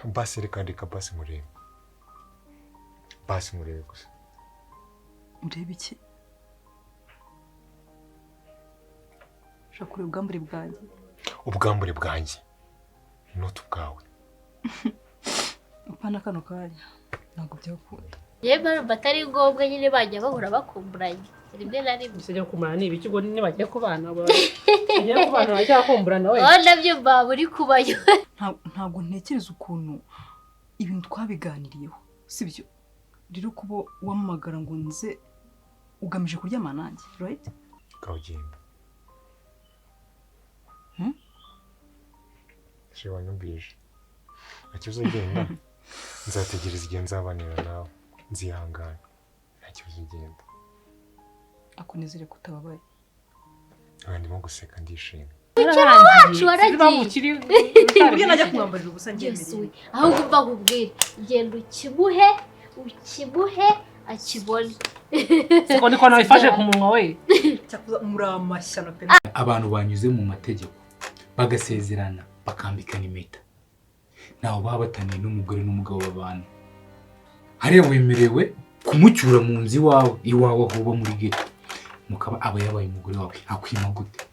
Basi reka, reka basi murebe, basi murebe gusa. Urebe iki? Ushaka kureba ubwambure bwanjye? Ubwambure bwanjye, not ubwawe. Apana kano kanya, ntabwo byakunda. Yewe, barumva atari ngombwa nyine, bajya bahora bakumburanye rimwe na rimwe. Ese kumara ni ibiki ubwo? Nibagiye kubana, bagiye kubana baracyakumburana we. Aho nabyo mba uri kubayo. Ntabwo ntekereza ukuntu ibintu twabiganiriyeho, sibyo? Rero kuba wamamagara ngo nze ugamije kuryamana nanjye, right? Ukawugenda. Hmm? Ese wanyumvise? Nta kibazo, genda. Nzategereza igihe nzabanira nawe, nzihangana, nta kibazo, genda. Akunezere ko utababaye. Nkaba ndimo guseka, ndishimye. Wacu waragiye. Ukiri Uburyo najya kumwambarira ubusa? Yesu ngemereye. We, ahubwo umva nkubwire, genda ukimuhe, ukimuhe akibone. Siko niko nabifashe ku munwa we. Cyakoze muri amashyano pe. Abantu banyuze mu mategeko bagasezerana, bakambikana impeta, ntaho baba bataniye n'umugore n'umugabo babana. Hariya wemerewe kumucyura mu nzu iwawe, iwawe aho uba muri ghetto, mukaba aba yabaye umugore wawe, akwima gute?